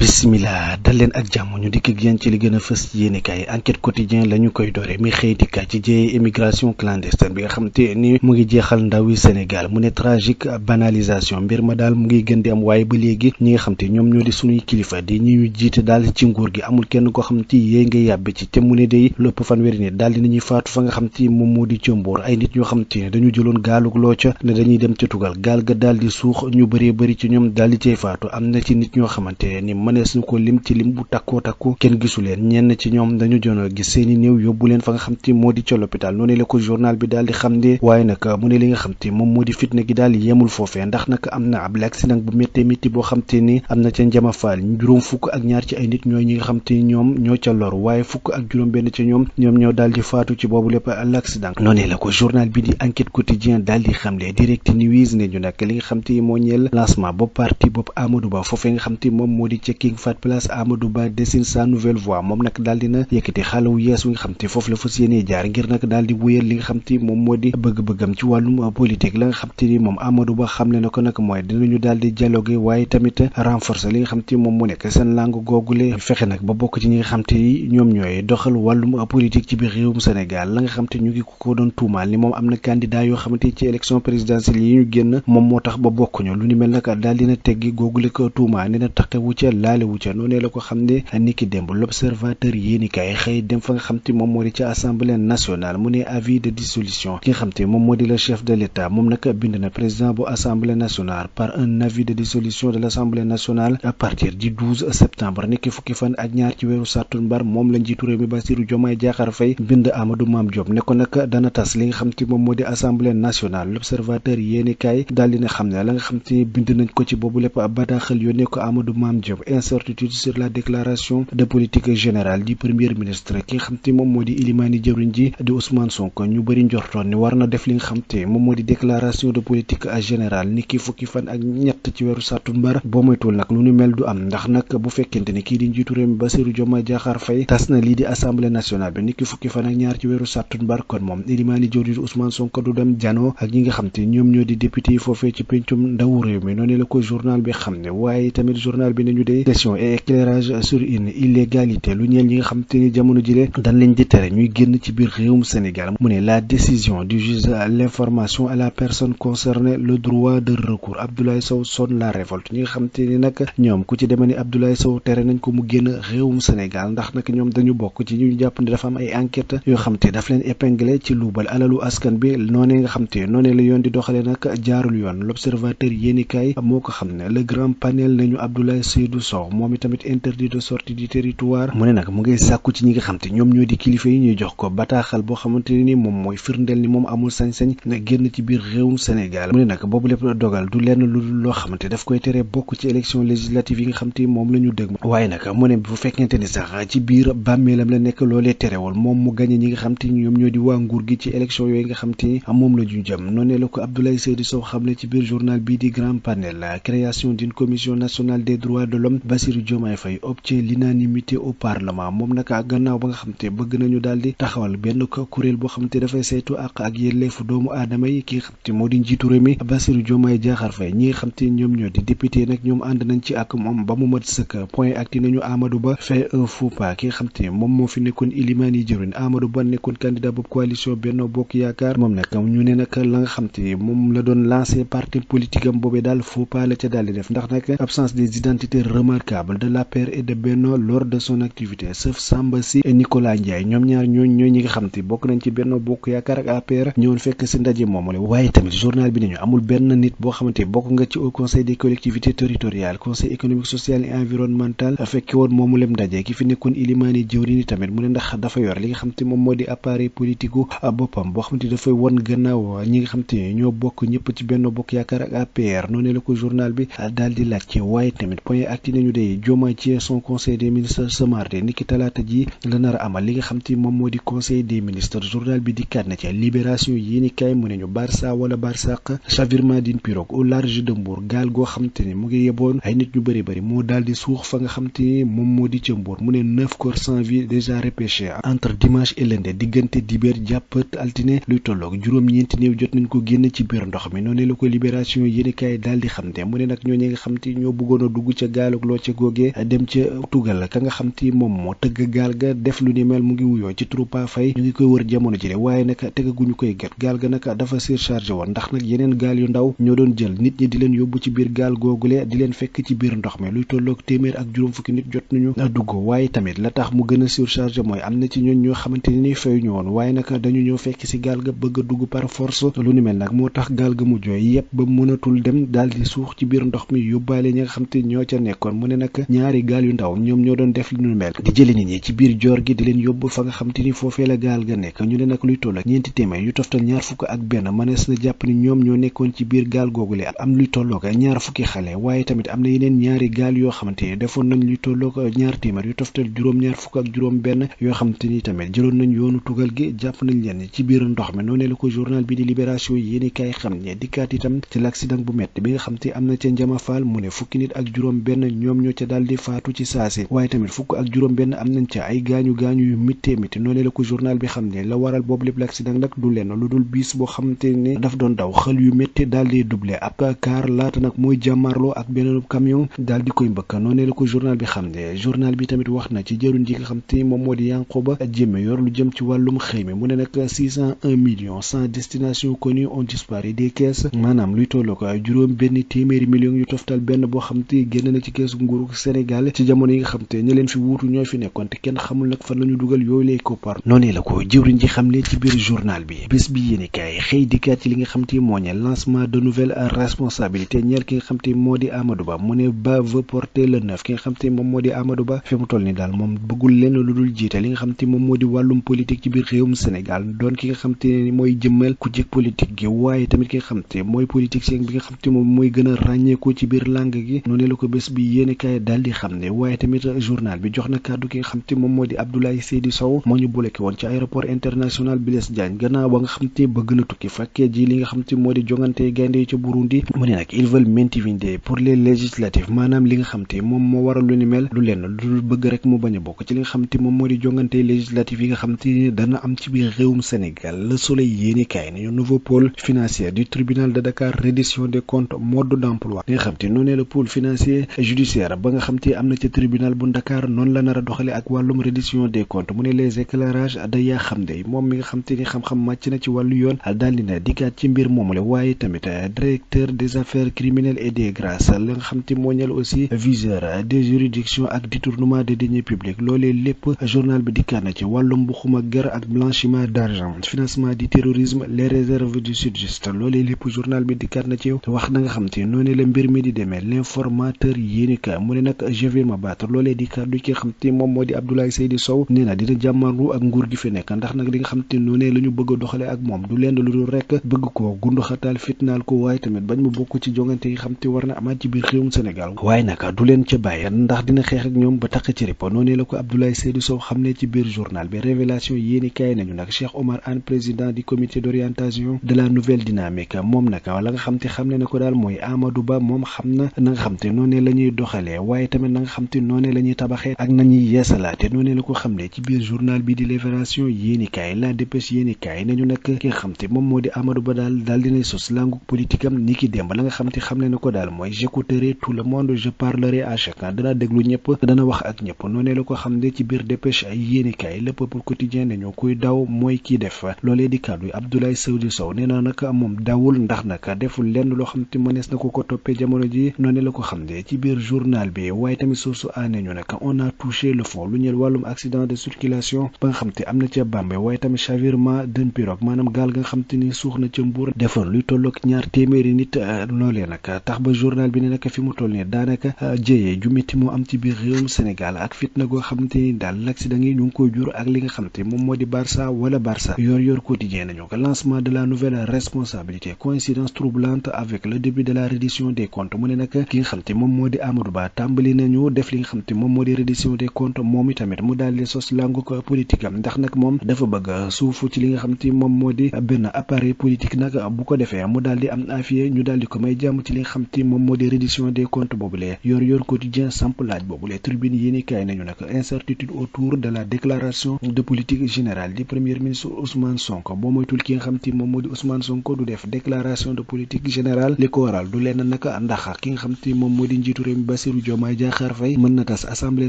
bismillah dal leen ak jàmm ñu dikk ak yéen ci li gën a fës yéenekaay enquête quotidien la ñu koy doore mi xëy dikkaat ci jëye immigration clandestine bi nga xam te ni mu ngi jeexal ndawi Sénégal mu ne tragique banalisation mbir ma daal mu ngi gën di am waaye ba léegi ñi nga xam te ñoom ñoo di suñuy kilifa di ñi ñu jiite daal ci nguur gi amul kenn koo xam te yéey nga yàbbi ci te mu ne day lépp fanweeri nit daal dinañuy faatu fa nga xam te moom moo di ca Mbuur ay nit ñoo xam te ne dañu jëloon gaalug loo ca ne dañuy dem ca tugal gaal ga daal di suux ñu bëree bëri ci ñoom daal di cay faatu am na ci nit ñoo xamante ni mënees ñu ko lim ci lim bu takkoo kenn gisu leen ñenn ci ñoom dañu jono gis seeni néew yóbbu leen fa nga xam te moo di ca l'hôpital noonu la ko journal bi daal di xam ne waaye nag mu ne li nga xam te moom moo di fitna gi daal yemul foofee ndax nag am na ab accident bu méttee métti boo xam te ni am na ca Njama Faal juróom fukk ak ñaar ci ay nit ñooy ñi nga xam te ñoom ñoo ca loru waaye fukk ak juróom benn ci ñoom ñoo daal di faatu ci boobu lépp l'accident noonu la ko journal bi di enquête quotidien daal di xamle direct news ne ñu nag li nga xam te moo ñeel lancement bopp parti bopp Amadou Ba foofee nga xam te moom moo di ca King Fahd Palace Amadou Ba dessine sa nouvelle voie moom nag daal dina yëkkati xale wu yees wi nga xam te foofu la fas yéenee jaar ngir nag daal di wéyal li nga xam te moom moo di bëgg-bëggam ci wàllum politique la nga xam te ni moom Amadou Ba xamle na ko nag mooy dinañu daal di dialoguer waaye tamit renforcer li nga xam te moom mu nekk seen langue googule fexe nag ba bokk ci ñi nga xam te ñoom ñooy doxal wàllum politique ci biir réewum Sénégal la nga xam te ñu ngi ko doon tuumaal ni moom am na candidat yoo xamante ci élection présidentielle yi ñu génn moom moo tax ba bokkuñu lu ni mel nag daal dina teggi googule ko tuumaal ne na taxewu ca laale wu ca noonu la ko xam ne niki démb l'observateur yéenikaay xëy dem fa nga xam te moom moo di ca assemblée nationale mu ne avis de dissolution ki nga xam te moom moo di le chef de l'état moom nag bind na président bu assemblée nationale par un avis de dissolution de l'assemblée nationale à partir du 12 septembre niki fukki fan ak ñaar ci weeru sàttumbar moom la njiitu réew mi Bassirou Diomaye Diakhar Faye bind Amadou Mame Diop ne ko nag dana tas li nga xam te moom moo di assemblée nationale l'observateur yéenikaay daal dina xam ne la nga xam te bind nañ ko ci boobu lépp bataaxal yónnee ko Amadou Mame Diop incertitude sur la déclaration de politique générale du premier ministre ki nga xam te moom moo di ilimaani jëwriñ ji di Ousmane Sonko ñu bëri njortoon ni war na def li nga xam te moom moo di déclaration de politique générale ni ki fukki fan ak ñett ci weeru sàttumbar boo moytul nag lu ñu mel du am ndax nag bu fekkente ni kii di njiitu réew mi Bassirou Diomaye Diakhar Faye tas na lii di assemblée nationale bi ni ki fukki fan ak ñaar ci weeru sàttumbar kon moom ilimaani jëwriñ Ousmane Sonko du dem janoo ak ñi nga xam te ñoom ñoo di député yi foofee ci pencum ndawu réew mi noonu la ko journal bi xam ne waaye tamit journal bi nañu dee question et éclairage sur une illégalité lu ñeel ñi nga xam te ni jamono jile dañ leen di tere ñuy génn ci biir réewum Sénégal mu ne la décision du juge à l'information à la personne concernée le droit de recours Abdoulaye Sow sonne la révolte ñi nga xam te ni nag ñoom ku ci demee ni Abdoulaye Sow tere nañ ko mu génn réewum Sénégal ndax nag ñoom dañu bokk ci ñu jàpp ne dafa am ay enquête yoo xam te daf leen épinglé ci luubal alalu askan bi noonee nga xam te noonee la yoon di doxalee nag jaarul yoon l'observateur yéenikaay moo ko xam ne le grand panel nañu Abdoulaye Seydou Sow moom itamit interdit de sortie du territoire mu ne nag mu ngay sàkku ci ñi nga xam te ñoom ñoo di kilifa yi ñuy jox ko bataaxal boo xamante ni moom mooy firndeel ni moom amul sañ-sañ nga génn ci biir réewum Sénégal mu ne nag boobu lépp dogal du lenn lu loo xamante daf koy tere bokk ci élection législative yi nga xam te moom la ñu dëg waaye nag mu ne bu fekkente ni sax ci biir bàmmeelam la nekk loolee terewul moom mu gañe ñi nga xam te ñoom ñoo di waa nguur gi ci élection yooyu nga xam te moom la ñu jëm noonu la ko Abdoulaye Seydou Sow xamle ci biir journal bii di grand panel la création d'une commission nationale des droits de l'homme Bassirou Diomaye Faye obtient l'unanimité au parlement moom nag gannaaw ba nga xam te bëgg nañu daal di taxawal benn kuréel boo xam te dafay saytu ak yelleefu doomu aadama yi ki nga xam te moo di njiitu réew mi Bassirou Diomaye Diakhar Faye ñi nga xam te ñoom ñoo di député nag ñoom ànd nañ ci ak moom ba mu mat sëkk point acti nañu Amadou Ba fait un faux pas ki nga xam te moom moo fi nekkoon ilimaani jëwriñ Amadou Ba nekkoon candidat boobu coalition Benno Bokk Yaakaar moom nag ñu ne nag la nga xam te moom la doon lancé parti politique am boobee daal faux pas la ca daal di def ndax nag absence des identités remarquables de l'APR et de Benno lors de son activité sauf Samba Sy et Nicolas Ndiaye ñoom ñaar ñooy ñi nga xam te bokk nañ ci Benno Bokk Yaakaar ak APR ñëwoon fekk si ndaje moomule waaye tamit journal bi nañu amul benn nit boo xamante bokk nga ci au conseil des collectivités territoriales conseil économique social et environnemental fekke woon moomu lem ndaje ki fi nekkoon ilimaani jëwriñ ni tamit mu ne ndax dafa yor li nga xam te moom moo di appareil politique boppam boo xamante dafay won gannaaw ñi nga xam te ñoo bokk ñëpp ci Benno Bokk Yaakaar ak APR noonu la ko journal bi daal di laajte waaye tamit point acti nañu de Diomaye ci son conseil des ministres ce mardi niki talaata ji la nar a amal li nga xam te moom moo di conseil des ministres journal bi di kat na ci libération yi ni kay mu ne ñu Barça wala Barsaq chavirement d'une pirogue au large de Mbour gaal goo xam te ni mu ngi yeboon ay nit ñu bëri moo daal di suux fa nga xam te ni moom moo di ca Mbour mu ne 9 corps sans vie déjà repêchés entre dimanche et lundi diggante dibéer jàpp altine luy tolloog juróom-ñeenti néew jot nañ ko génn ci biir ndox mi noonu la ko libération yéeni kaay daal di xam te mu ne nag ñoo ñi nga xam te ñoo bëggoon a dugg ca gaalug jàmmarloo ca googee dem ca tugal ka nga xam te moom moo tëgg gaal ga def lu ni mel mu ngi wuyoo ci turu Pa Faye ñu ngi koy wër jamono ji waaye nag tegaguñu koy gët gaal ga nag dafa surchargé woon ndax nag yeneen gaal yu ndaw ñoo doon jël nit ñi di leen yóbbu ci biir gaal googule di leen fekk ci biir ndox mi luy tolloog téeméer ak juróom fukki nit jot nañu dugg waaye tamit la tax mu gën a surchargé mooy am na ci ñooñ ñoo xamante ni fayuñu woon waaye nag dañu ñëw fekk ci gaal ga bëgg a dugg par force lu ni mel nag moo tax gaal ga mujjoo yépp ba mënatul dem daal di suux ci biir ndox mi yóbbaale ñi nga xam te ñoo ca nekkoon mu ne nag ñaari gaal yu ndaw ñoom ñoo doon def lu nu mel di jëli nit ñi ci biir joor gi di leen yóbbu fa nga xam te ni foofee la gaal ga nekk ñu ne nag luy toll ak ñeenti téeméer yu toftal ñaar fukk ak benn mënees na jàpp ni ñoom ñoo nekkoon ci biir gaal googule am luy tolloog ñaar fukki xale waaye tamit am na yeneen ñaari gaal yoo xamante ni defoon nañ luy tolloog ñaar téeméer yu toftal juróom-ñaar fukk ak juróom benn yoo xamante ni tamit jëloon nañ yoonu tugal gi jàpp nañ leen ci biir ndox mi noonu la ko journal bi di Libération yéeni kaay xam ne dikkaat itam ci l'accident bu metti bi nga xam te am na ca Njama Faal mu ne fukki nit ak juróom benn ñoom ñoo ca daal di faatu ci saasi waaye tamit fukk ak juróom benn am nañ ca ay gaañu yu mittee mitti noonu la ko journal bi xam ne la waral boobu lépp l'accident nag du lenn lu dul bis boo xamante ne daf doon daw xël yu métti daal di doublé ab car laata nag mooy jàmmarloo ak beneen camion daal di koy mbëkk noonu la ko journal bi xam ne journal bi tamit wax na ci jëruñ ji nga xam te moom moo di Yankoba Diémé yor lu jëm ci wàllum xëy mi mu ne nag 601 millions sans destination connue ont disparu des caisses maanaam luy tolloo ko juróom benn téeméeri millions yu toftal benn boo xam te génn na ci keesu nguuru Sénégal ci jamono yi nga xam te ñi leen fi wuutu ñoo fi nekkoon te kenn xamul nag fan la ñu dugal yooyu lay koppar noonu la ko jëwriñ ji xam ne ci biir journal bi bés bi yéeni kaay xëy dikkaat ci li nga xam te moo ñeel lancement de nouvelles responsabilités ñeel ki nga xam te moo di Amadou Ba mu ne Ba veut porter le neuf ki nga xam te moom moo di Amadou Ba fi mu toll ni daal moom bëggul leen lu dul jiite li nga xam te moom moo di wàllum politique ci biir réewum Sénégal doon ki nga xam te mooy jëmmal ku jëkk politique gi waaye tamit ki nga xam te mooy politicien bi nga xam te moom mooy gën a ràññeeku ci biir langue gi noonu la ko bés bi yéeni kaay daal di xam ne waaye tamit journal bi jox na kàddu ki nga xam te moom moo di Abdoulaye Seydou Sow moo ñu bloqué woon ci aéroport international Blaise Diagne gannaaw ba nga xam te bëgg na tukki fekkee ji li nga xam te moo di jongante gaynde yi ca Burundi mu ne nag ils veulent m'intimider pour les législatives maanaam li nga xam te moom moo waral lu ni mel lu lenn lu bëgg rek mu bañ a bokk ci li nga xam te moom moo di jongante législatives yi nga xam te dana am ci biir réewum Sénégal Le Soleil yéeni kaay nañu nouveau pôle financier du tribunal de Dakar reddition des comptes mode d'emploi li nga xam te noonu le pôle financier judiciaire ba nga xam te am na ca tribunal bu Dakar noonu la nar a doxale ak wàllum reddition des comptes mu ne les éclairages da yaa xam de moom mi nga xam te ni xam-xam màcc na ci wàllu yoon daal dina dikkaat ci mbir moomule waaye tamit directeur des affaires criminelles et des grâces la nga xam te moo ñeel aussi viseur des juridictions ak détournement des deniers publics loolee lépp journal bi dikkaat na ci wàllum buxuma ger ak blanchiment d'argent financement du terrorisme les réserves du Sud-Just loolee lépp journal bi dikkaat na ci wax na nga xam te noonu la mbir mi di demee l'informateur yéeni ka mu ne nag je vais me battre loolee di kàddu ki nga xam te moom moo di Abdoulaye Seydou Sow nee na dina jàmmarlu ak nguur gi fi nekk ndax nag li nga xam te noonu la ñu bëgg a doxale ak moom du lenn lu dul rek bëgg ko gunduxataal fitnaal ko waaye tamit bañ mu bokk ci jongante yi xam te war na amaat ci biir réewum Sénégal waaye nag du leen ca bàyyi ndax dina xeex ak ñoom ba taq ci ripo noonu la ko Abdoulaye Seydou Sow xam ne ci biir journal bi révélation yéeni kaay nañu nag Cheikh Omar Anne président du comité d'orientation de la nouvelle dynamique moom nag la nga xam te xam ne na ko daal mooy Amadou Ba moom xam na na nga xam te noonu la ñuy doxalee waaye tamit na nga xam te noonu la ñuy tabaxee ak nañuy yeesalaate noonu la ko xam ne ci biir journal bi di Libération yéeni kaay la dépêche yéeni kaay nañu nag ki nga xam te moom moo di Amadou Ba daal dinay sos langu politique am ni ki démb la nga xam te xam ne na ko daal mooy j'écouterai tout le monde je parlerai à chacun dana déglu ñëpp dana wax ak ñëpp noonu la ko xam ne ci biir dépêche ay yéeni kaay le peuple quotidien nañu kuy daw mooy kii def loolee di kàddu Abdoulaye Seydou Sow nee na nag moom dawul ndax nag deful lenn loo xam te mënees na ko toppee jamono ji noonu la ko xam ne ci biir journal bi waaye tamit source aané ñu nag on a touché le fond lu ñeel wàllum accident de circulation ba nga xam te am na ca Bambey waaye tamit chavirement d'une pirogue maanaam gaal nga nga xam te ni suux na ca Mbuur defoon luy tollook ñaar téeméeri nit loolee nag tax ba journal bi ne nag fi mu toll nii daanaka jëyee ju métti moo am ci biir réewum Sénégal ak fitna goo xam te ni daal l'accident yi ñu ngi koy jur ak li nga xam te moom moo di Barça wala Barça yor quotidien nañu ko lancement de la nouvelle responsabilité coïncidence troublante avec le début de la reddition des comptes mu ne nag ki nga xam te moom moo di Amadou Ba tàmbali nañu def li nga xam te moom moo di reddition des comptes moom itamit mu daal di sos langu ko politique am ndax nag moom dafa bëgg suufu ci li nga xam te moom moo di benn appareil politique nag bu ko defee mu daal di am affaire ñu daal di ko may jàmm ci li nga xam te moom moo di reddition des comptes boobule yor quotidien samp laaj boobule tribune yéeni kaay nañu nag incertitude autour de la déclaration de politique générale du premier ministre Ousmane Sonko boo moytul ki nga xam te moom moo di Ousmane Sonko du def déclaration de politique générale li ko waral du lenn nag ndax ki nga xam te moom moo di njiitu réew mi Bassirou Diomaye Diakhar Faye mën na tas assemblée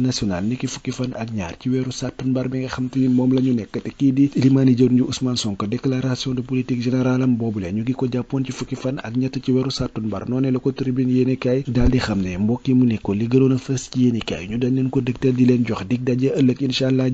nationale niki fukki fan ak ñaar ci weeru sàttumbar bi nga xam te ni moom la ñu nekk te kii di limaani jëruñu Ousmane Sonko déclaration de politique générale am boobule ñu ngi ko jàppoon ci fukki fan ak ñett ci weeru sàttumbar noonee la ko tribune yéenekaay daal di xam ne mbokk yi mu nekkoon li gënoon a fës ci yéenekaay ñu dañ leen ko dëgtal di leen jox dig daje ëllëg incha allah.